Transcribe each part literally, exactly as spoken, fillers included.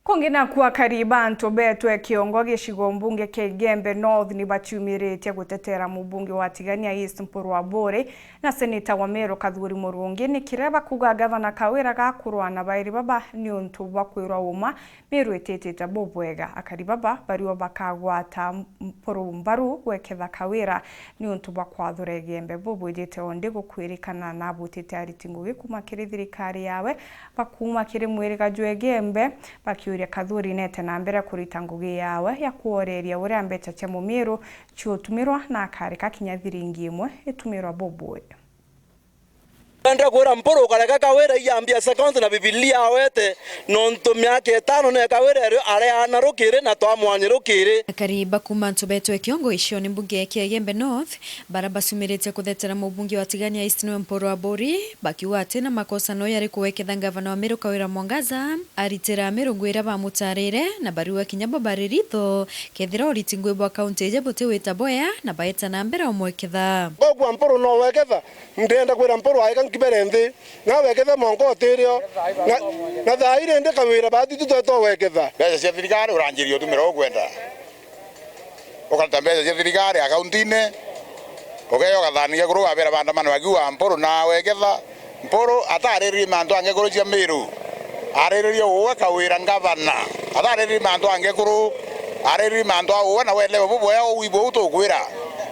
Kungi naku akari ba antu betwe kiongo gicigo mbunge kia Igembe North ni baciumiritie gutetera mubunge wa Tigania East Mpuru Aburi na seneta wa Meru Kathuri Murungi ni kiria bakuga gavana Kawira gakurwa na bairi baba ni untu bwa kwirwa uma Meru ititite bubwega. Akari baba bario bakagwata Mpuru mbaru gweketha Kawira ni untu bwa kwathura Igembe bubwijite ondi gukwirikana na abutite ariti ngugi kuma kiri thirikari yawe, bakuma kiri mwiriga jwa Igembe, bakiuria Kathuri nete na mbere kurita ngugi yawe ya kworeria uria mbecha cia mumiru ciutumirwa na akareka kinya thiringi imwe itumirwa bubui. Ndenda kwira Mpuru ukareka Kawira iyambia second na Bibilia awete, nontu miaka itano ne Kawira erio areana rukiri na twamwanye rukiri. Akari bakuma antu betwe kiongo icioni mbunge kia Igembe North, bara bacumiritie kuthetera mubunge wa Tigania East niwe Mpuru Aburi, bakiuga ati na makosa no yari kuweketha ngavana wa Meru Kawira Mwangaza aritira Meru ngui iria bamutarire, na bariuga kinya bo bari ritho kethira uriti ngui bwa kaunti iji buti wita bwea na baeta na mbere umweketha. Bogwa Mpuru no weketha, ndenda kwira Mpuru aeka nkibere nthi, na weketha mongo utirio, na, na thaa iri ndi Kawira batu tutwetwa weketha. Mbeca cia thirikari uranjiria utumira ukwenda. Ukaruta mbeca cia thirikari akaunti-ini, ukeeja ugathania iguru, wabera bandamano akiuga Mpuru na weketha. Mpuru atariririe mantu angi iguru cia Miru. Ariririe uwe Kawira ngavana. Atariririe mantu angi iguru. Ariririe mantu a uwe na welewe bubwea uu ibwe uu tukwira.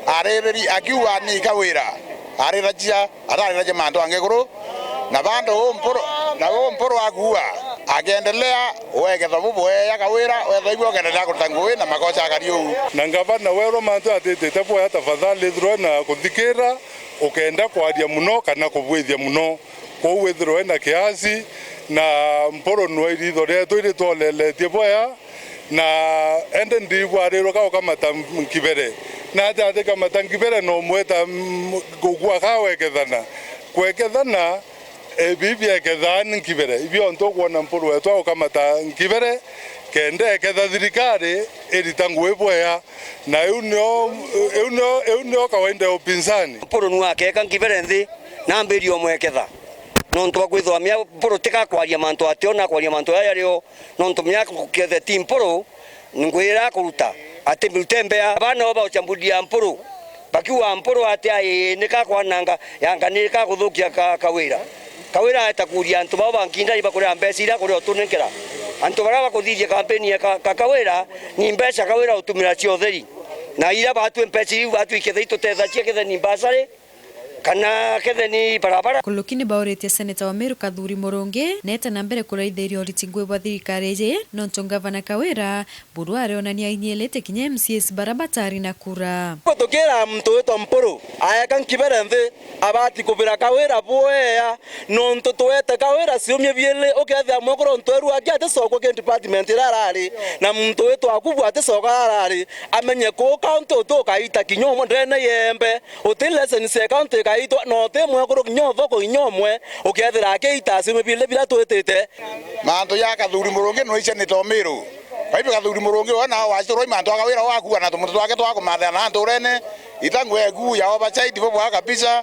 Ariririe akiuga ni Kawira. Ariragia Atariragia mantu angi iguru, na bandu uu Mpuru, na uu Mpuru akuua, akeendelea weketha bubwea Kawira, wethaigua ukeendelea kuruta ngui na makosa akari uu. Na ngavana werwa mantu atitite bwea, tafadhali ithirwe na kuthikira, ukenda kwaria muno kana kubwithia muno. Kwou withirwe na kiasi, na Mpuru nwe iritho rietu iri twoleletie bwea, na ende ndigwarirwe ka ukamata nkibere. Na aja atikamata nkibere no mweta, mm, kugua ka wekethana. Kwekethana, e, bibi ekethaa ni nkibere. Ibio ntu ukwona Mpuru wetu aukamata nkibere, kenda eketha thirikari irita ngui bwea. Na iu nio, iu nio, iu nio kawaida ya upinzani. Mpuru nu akeka nkibere nthi, na ambirie umweketha. Nontu bwa kwithwa mia Mpuru tika kwaria mantu atio na kwaria mantu aya rio. Nontu mia ketheti Mpuru, ngwira kuruta, ati mirute mbea. Bana bo baucamburia Mpuru, bakiuga Mpuru ati ai, nika kwananga, yanga nika kuthukia ka, Kawira. Kawira aeta kuria antu bao bankinda ibakuria mbeca iria akuria utunenkera. Antu baria bakuthithia kampeni ya ka, ka Kawira, ni mbeca Kawira utumira cia utheri. Na iria batwi mbeca iu batwi kethe itutethagia kethe ni mbasari, kana kethe ni barabara. Kuluki ni bauritie seneta wa Meru Kathuri Murungi neete na mbere kuraithiria uriti ngui bwa thirikari iji, nontu ngavana Kawira buru arionania ainyilite kinya M C As bara batari na kura. Tukira muntu witwa Mpuru aeka nkibere nthi, abati kubira Kawira bwea, nontu twete Kawira ciumia biiri, ukethia mwekuru ntweru aki aticokwa ki department iria arari, na muntu witwa Akubu aticoka arari, amenye kuu county utukaita kinya umwe ndene yembe. Uti lesson cia county ikaitwa, na uti mwekuru kinya uthoko kinya umwe, ukethira akiita ciumia biiri biria twitite. Mantu ja Kathuri Murungi nwicia ni tomiru. Baibi Kathuri Murungi wona waciturwa i mantu akawira wakua na tumuntu twake twa kumathira na nturene, itangwe eku ya oversight bubwa kabisa.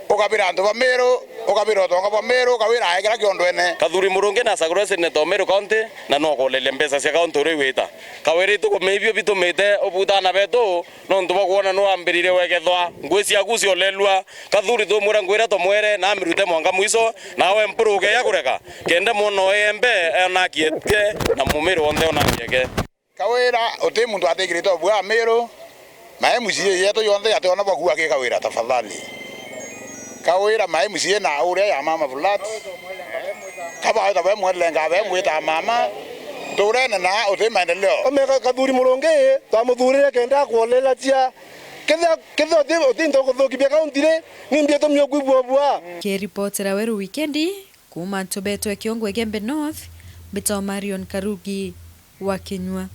Ukabira antu ba Meru, ukabira utonga bwa Meru, ukawira aekera kiondwene. Kathuri Murungi na sagurwa seneta o Meru County, na no kuleria mbeca cia county uria igwita. Kawira itu kumeibio bitumite ubutana betu, nontu bwa kwona nu wambiririe wekethwa, ngui ciaku ciolelua. Kathuri tumwira ngwira tumwere, na amirute mwanka mwiso, nawe Mpuru ukeya kureka. Kenda mwono embe, eonakieke, na mumiri wonthe onakieke. Kawira uti muntu atikirite ubua Amiru, ma M C A yetu yonthe yationa bwa kuua ki Kawira, tafadhali. Kawira ma M C A na uria ya mama flat, kabaweta bemwelenga bemwita mama, turene na uti maendeleo. Omeka Kathuri Murungi, twamuthurire kenda akwolelacia. Ketha, ketha uti, uti nto kuthukibia kaunti ri, ni mbia tumio kwibua bua. Kiripotera Weru Wikendi, kuma Ntubetwe Kiongwe Gembe North, mbitwa Marion Karugi wa Kinyua.